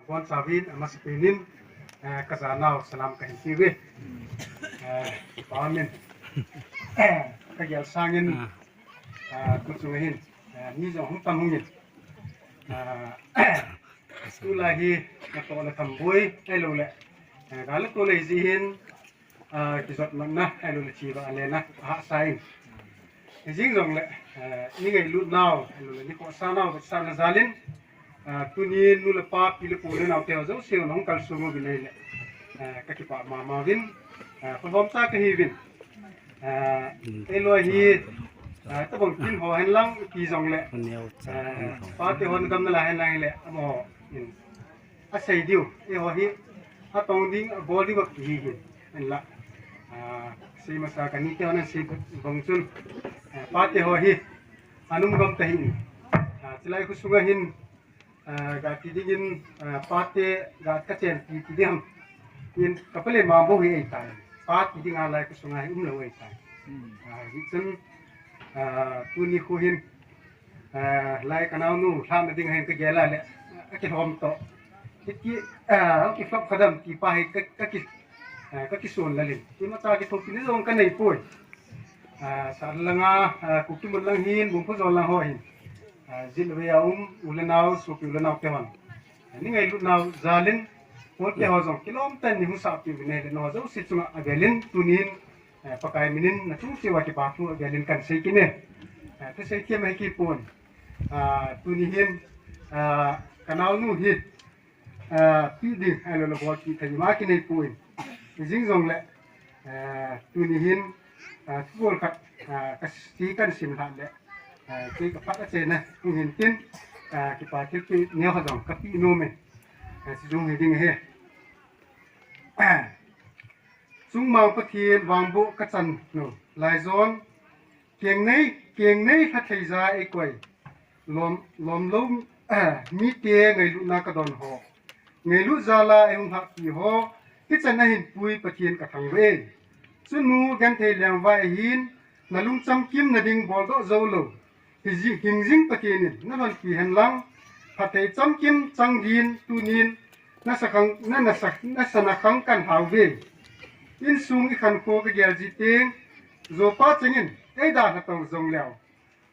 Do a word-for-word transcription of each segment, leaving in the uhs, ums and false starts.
Bonchauvin amasapen in, eh, kajanau salam kahin tiuve. Eh, Pa min. Eh, kagel sangin, eh, tuchung ahin, eh, mi jong hung tam hungin. Eh, tulai hi natoh le thamboi ahilouleh, eh, gal le tol lei jeh hin, ah, kijotmatna ahilouleh chiva alena ahahsa in. Hijeng jongle, eh, ni ngailutnau ahilouleh ni khohsanau vetsahna jalin, ah, tuni nu le pa, pi le pu le naote ho jouse hung kalsong uvin ahile, eh, kakipah mama uvin, eh, phalhomcha kahiuvin. Eh, eiloi hi, eh, tabang tin ho henlang ipi jongle, eh, pate hon damna la henlang hile amaho in asei diu, eiho hi atong ding, abol diu akihi hin, hinla, ah, sei masa kanite hon asei bang chun, ah, pate ho hi anung gam tahih in, ah, chulai khosunga hin, ah, gati dingin, ah, pate ga kachenpi ti ding ham, in kapalen ma bou hi ahitai, pa ti dinga lai khosunga hi umlou ahitai. Ah, hichun, ah, tuni khu hin, ah, lai kanaonu lhahna ding hin kagel a le, ah, akilhom toh, hiti, ah, akiflop khadam ti pa hi ka, kaki, ah, kakison lalin, imacha kithopina jong kaneipoi. Ah, sat langa, ah, Kuki mun lang hin, Bungphu jol lang ho hin, ah, jilve a um u le nao, sopi u le naote hon, ah, ni ngailutnau jalin, hote ho jong kilom tah in ni hung sahpeh uvin ahile, nangho jouse chunga avelin tunin, eh, Pakai minin nachung cheh uva kipa thu avelin kahin sei kit e. Eh, thusei them ahi kit pon. Ah, tuni hin, ah, kanaonu hi, ah, peh ding ahilouleh bolpeh thei ima kineipon. Hijeng jongle, eh, tuni hin, ah, thubol khat, ah, kasei kahin sim lhah le, eh, kei kaphat achaina hung hin tin, ah, kipa thilpeh neo khat jong kapeh nom e. Eh, chujong hiding ahi. Chungmang Pathen vangboh kachan nu, Laijon, kengnei, kengnei lhathei ja eikoi, lom, lomlou, mite ngailutna kadon ho, ngailut jal a eihung lhahpi ho, hichan ahin pui Pathen kathangvah e. Chunu genthei lengvai ahin, nalung chamkimna ding boldoh joulou, hiji, hingjing Pathen in nalhonpi henlang, phatthei chamkim chang din tunin nasakhang, na, nasa, nasana khang kahin hauve. Insung ikhankho kagel ji teng, jopa chengin eidalha tou jongleu,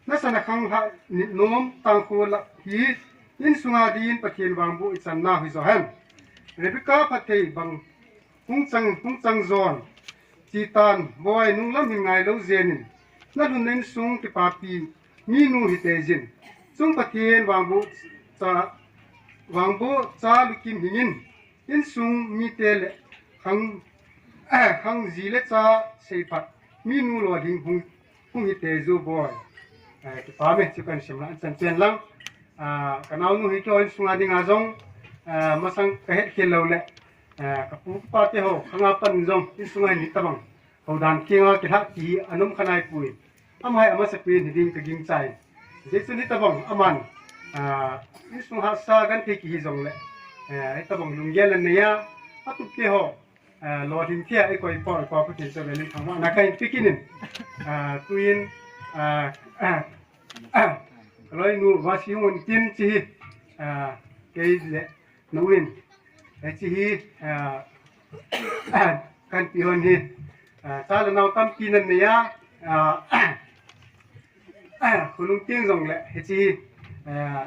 nasana khang lhah nit nom tangkho lah hi insunga din Pathen vangboh ichan nau hijo hen. Rebecca phatthei bang hung chang, hung chang jon, chetan boi nunglam hin ngailou jenin, nalhunna insung kipapi minu hiteijin, chung Pathen vangboh cha, vangboh cha lukim hingin, insung mite le khang, khang ji le cha seiphat minu lolhing hung, hung hiteiju boi. Eh, kipah e, chu kahin simlhah chan chen lang. Ah, kanaonu hi keiho insunga dinga jong, ah, masang kahetkhel loule, ah, kapu kapate ho khanga pan jong insunga hin hitobang houdan kenga kilhah ti hi anom khanaipoi. Amahi amasapen hiding kagingchai. Hijeh chun hitobang aman, ah, insung hahsa genthei kihi jongle, eh, hitobang lunggel anei a, atupte ho, ah, lolhing thei a eikoi pau, eikoi pau Pathen chu avelin thangvahna kahin pe kit in. Ah, tuin, ah, kaloinu Vasi hung un tin hiche hi, ah, kei le naoin, hiche hi, ah, kahin pe hon hi, ah, cha le nao tampi nanei a, ah, khonung teng jongle hiche hi, ah,